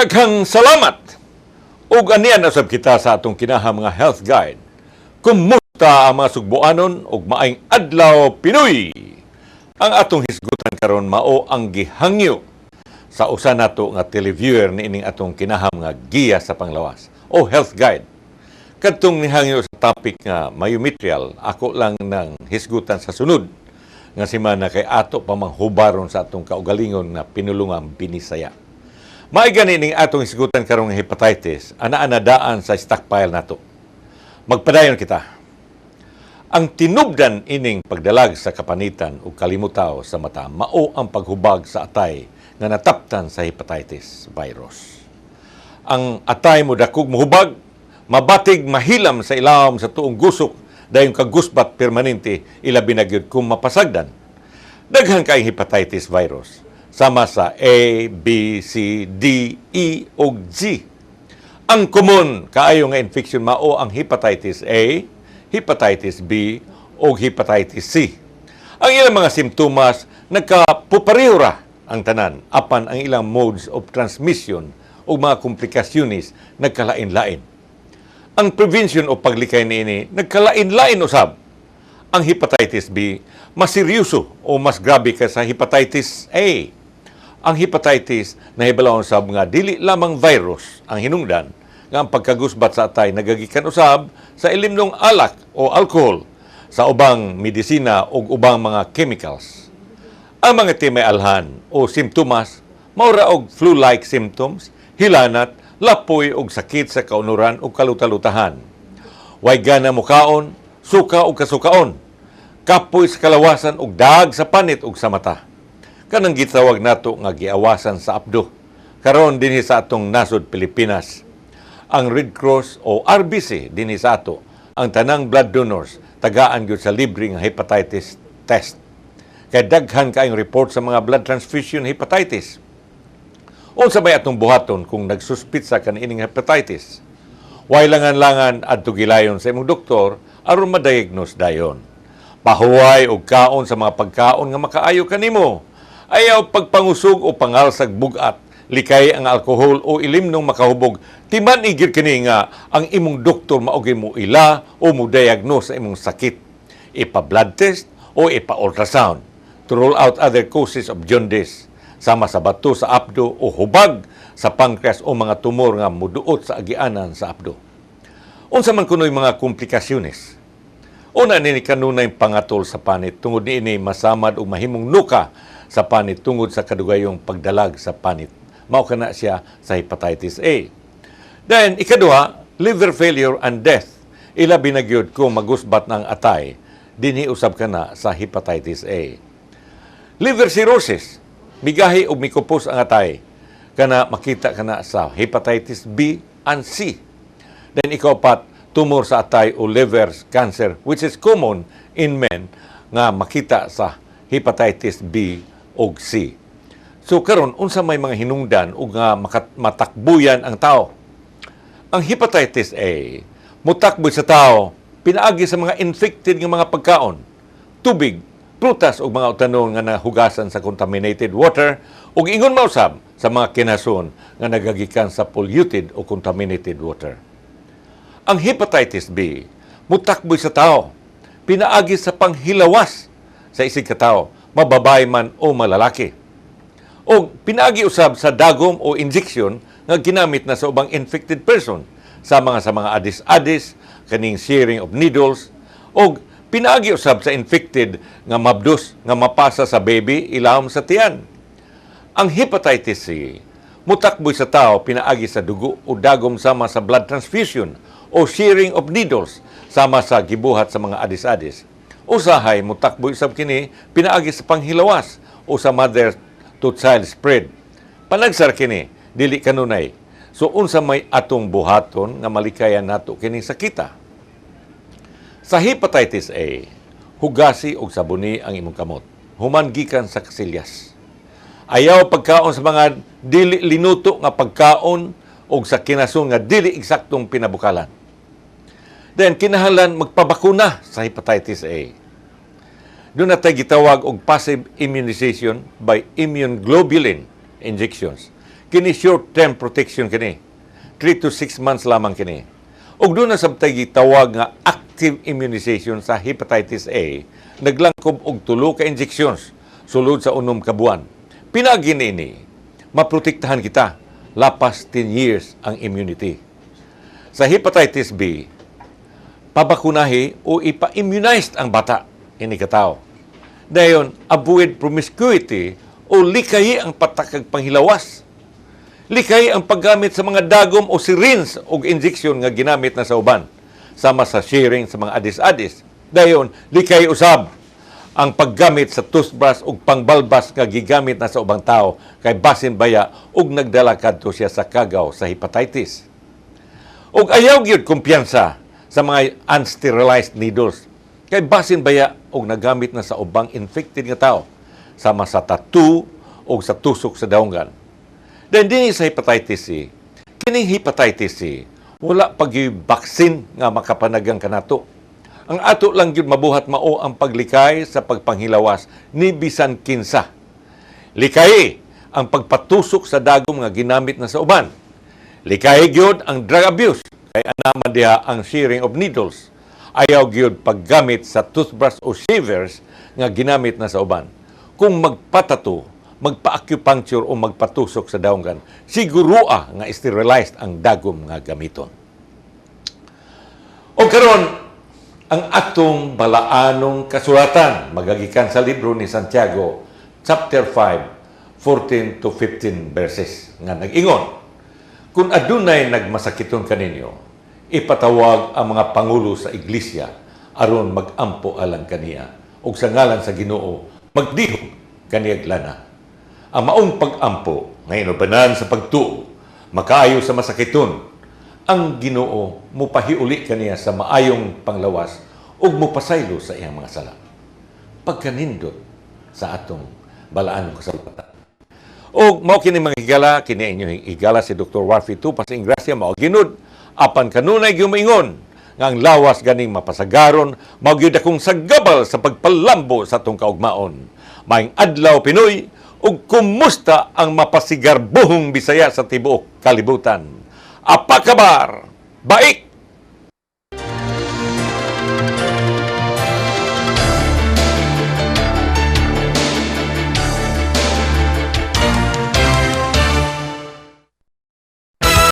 Daghang salamat! Ug anian usab kita sa atong kinaham nga health guide. Kumusta ang mga sugboanon ug maayong adlaw, Pinoy? Ang atong hisgutan karon mao ang gihangyo sa usa nato nga televiewer niining atong kinaham nga giya sa panglawas o health guide. Kadtong nihangyo sa topic nga myometrial, ako lang nang hisgutan sa sunod nga semana kay ato pa mang hubaron sa atong kaugalingon nga pinulungang Binisaya. Maay gani ning atong hisgutan karong hepatitis, anaa na daan sa stockpile nato. Magpadayon kita. Ang tinubdan ining pagdalag sa kapanitan o kalimutaw sa mata mao ang paghubag sa atay nga nataptan sa hepatitis virus. Ang atay mo dakog, mohubag, mabatig, mahilam sa ilawom sa tuong gusok, dayon kagusbat permanente, ilabi na gyud kung mapasagdan. Daghan kay hepatitis virus sama sa A, B, C, D, E ug G. Ang common kaayo nga infection mao ang hepatitis A, hepatitis B ug hepatitis C. Ang ilang mga simptomas nagkapupareho ra ang tanan, apan ang ilang modes of transmission ug mga komplikasyones nagkalain-lain. Ang prevention o paglikay niini nagkalain-lain usab. Ang hepatitis B mas seryoso o mas grabe kaysa hepatitis A. Ang hepatitis, nahibalaon sab nga dili lamang virus ang hinungdan nga ang pagkagusbat sa atay nagagikan usab sa ilimnong alak o alcohol, sa ubang medisina o ubang mga chemicals. Ang mga timay alhan o simptomas maura og flu-like symptoms, hilanat, lapoy og sakit sa kaunuran o kalutalutahan. Way gana mukaon, suka og kasukaon, kapoy sa kalawasan og dag sa panit og sa mata. Kanang gitawag nato nga giawasan sa apdo. Karon dinhi sa atong nasod Pilipinas, ang Red Cross o RBC dinhi sa ato, ang tanang blood donors tagaan gyud sa libre nga hepatitis test. Kay daghan kaayong report sa mga blood transfusion hepatitis. Unsa may atong buhaton kung nagsuspitsa ka niining hepatitis? Way langan-langan, adto gilayon sa imong doktor aron ma-diagnose dayon. Pahuway og kaon sa mga pagkaon nga makaayo kanimo. Ayaw pagpangusog o pangalsag bugat. Likay ang alkohol o ilimnong makahubog. Timan gyud kini nga ang imong doktor mao gyud mo ila o mo diagnose sa imong sakit. Ipa-blood test o ipa-ultrasound to rule out other causes of jaundice sama sa bato sa apdo o hubag sa pancreas o mga tumor nga muduot sa agianan sa apdo. Unsa man kuno'y mga komplikasyones? Una nini, kanunay pangatol sa panit tungod niini masamad og mahimong nuka sa panit tungod sa kadugayong pagdalag sa panit. Mao kana siya sa hepatitis A. Then ikaduha, liver failure and death. Ilabi na gyud kung magusbat ng atay, dinhi usab kana sa hepatitis A. Liver cirrhosis, migahi og mikupos ang atay. Kana makita kana sa hepatitis B and C. Then ikaupat, tumor sa atay o liver cancer, which is common in men nga makita sa hepatitis B ug C. So karon, unsa may mga hinungdan ug nga matakbuyan ang tao? Ang hepatitis A mutakboy sa tao pinaagi sa mga infected nga mga pagkaon, tubig, prutas ug mga utanon nga nahugasan sa contaminated water ug ingon mausab sa mga kinason nga nagagikan sa polluted o contaminated water. Ang hepatitis B mutakboy sa tao pinaagi sa panghilawas sa isig ka tao, mababae man o malalaki. O pinaagi usab sa dagom o injection nga ginamit na sa ubang infected person sa mga adis-adis, kaning sharing of needles, o pinaagi usab sa infected nga mabdus nga mapasa sa baby ilawom sa tiyan. Ang hepatitis C mutakboy sa tao pinaagi sa dugo o dagom sama sa blood transfusion o sharing of needles sama sa gibuhat sa mga adis-adis. Usahay mutakboy usab kini pinaagi sa panghilawas o sa mother to child spread. Panagsar kini dili kanunay. So unsa may atong buhaton nga malikayan nato kining sakita? Sa hepatitis A, hugasi og sabuni ang imong kamot human gikan sa kasilyas. Ayaw pagkaon sa mga dili linuto nga pagkaon og sa kinason nga dili eksaktong pinabukalan. Then kinahanglan magpabakuna sa hepatitis A. Duna tay gitawag og passive immunization by immune globulin injections. Kini short-term protection kini. 3 to 6 months lamang kini. Ug duna sab tay gitawag nga active immunization sa hepatitis A, naglangkob og tulo ka injections sulod sa 6 ka buwan. Pinaagi niini, maprotektahan kita lapas 10 years ang immunity. Sa hepatitis B, pabakunahi o ipa-immunize ang bata ini katawo. Dayon, avoid promiscuity o likayi ang patakag panghilawas. Likay ang paggamit sa mga dagom o syringe o injection nga ginamit na sa uban, sama sa sharing sa mga adis-adis. Dayon, likay usab ang paggamit sa toothbrush ug pangbalbas nga gigamit na sa ubang tao kay basin baya ug nagdala kadto siya sa kagaw sa hepatitis. Ug ayaw gyud kumpiyansa sa mga unsterilized needles kay basin baya og nagamit na sa ubang infected nga tao, sama sa tattoo o sa tusok sa dawungan. Then dinhi sa hepatitis C, kining hepatitis C, wala pa gyud vaccine nga makapanagang kanato. Ang ato lang gyud mabuhat mao ang paglikay sa pagpanghilawas ni bisan kinsa. Likay ang pagpatusok sa dagom nga ginamit na sa uban. Likay gyud ang drug abuse kay ana man diha ang sharing of needles. Ayaw gyud paggamit sa toothbrush o shavers nga ginamit na sa uban. Kung magpa-tattoo, magpa-acupuncture o magpatusok sa dawungan, sigurua nga sterilized ang dagom nga gamiton. O karon, ang atong balaanong kasulatan magagikan sa libro ni Santiago, chapter 5, 14 to 15 verses nga nag-ingon: "Kung adunay nagmasakiton kaninyo, ipatawag ang mga pangulo sa iglesia aron magampo alang kaniya ug sa ngalan sa Ginoo magdihog kaniyag lana. Ang maong pag-ampo nga inubanan sa pagtuo makaayo sa masakiton. Ang Ginoo mupahiuli kaniya sa maayong panglawas ug mupasaylo sa iyang mga sala." Pagkanindot sa atong balaanong kasulatan. Og mao kini, mga higala, kini inyong higala si Dr. Warfi Tupas Ingracia, mao ginud apan kanunay gyud moingon nga ang lawas ganing mapasagaron mao gyud akong sagabal sa pagpalambo sa atong kaugmaon. Maayong adlaw, Pinoy, ug kumusta ang mapasigarbohong Bisaya sa tibuok kalibutan? Apa kabar? Baik!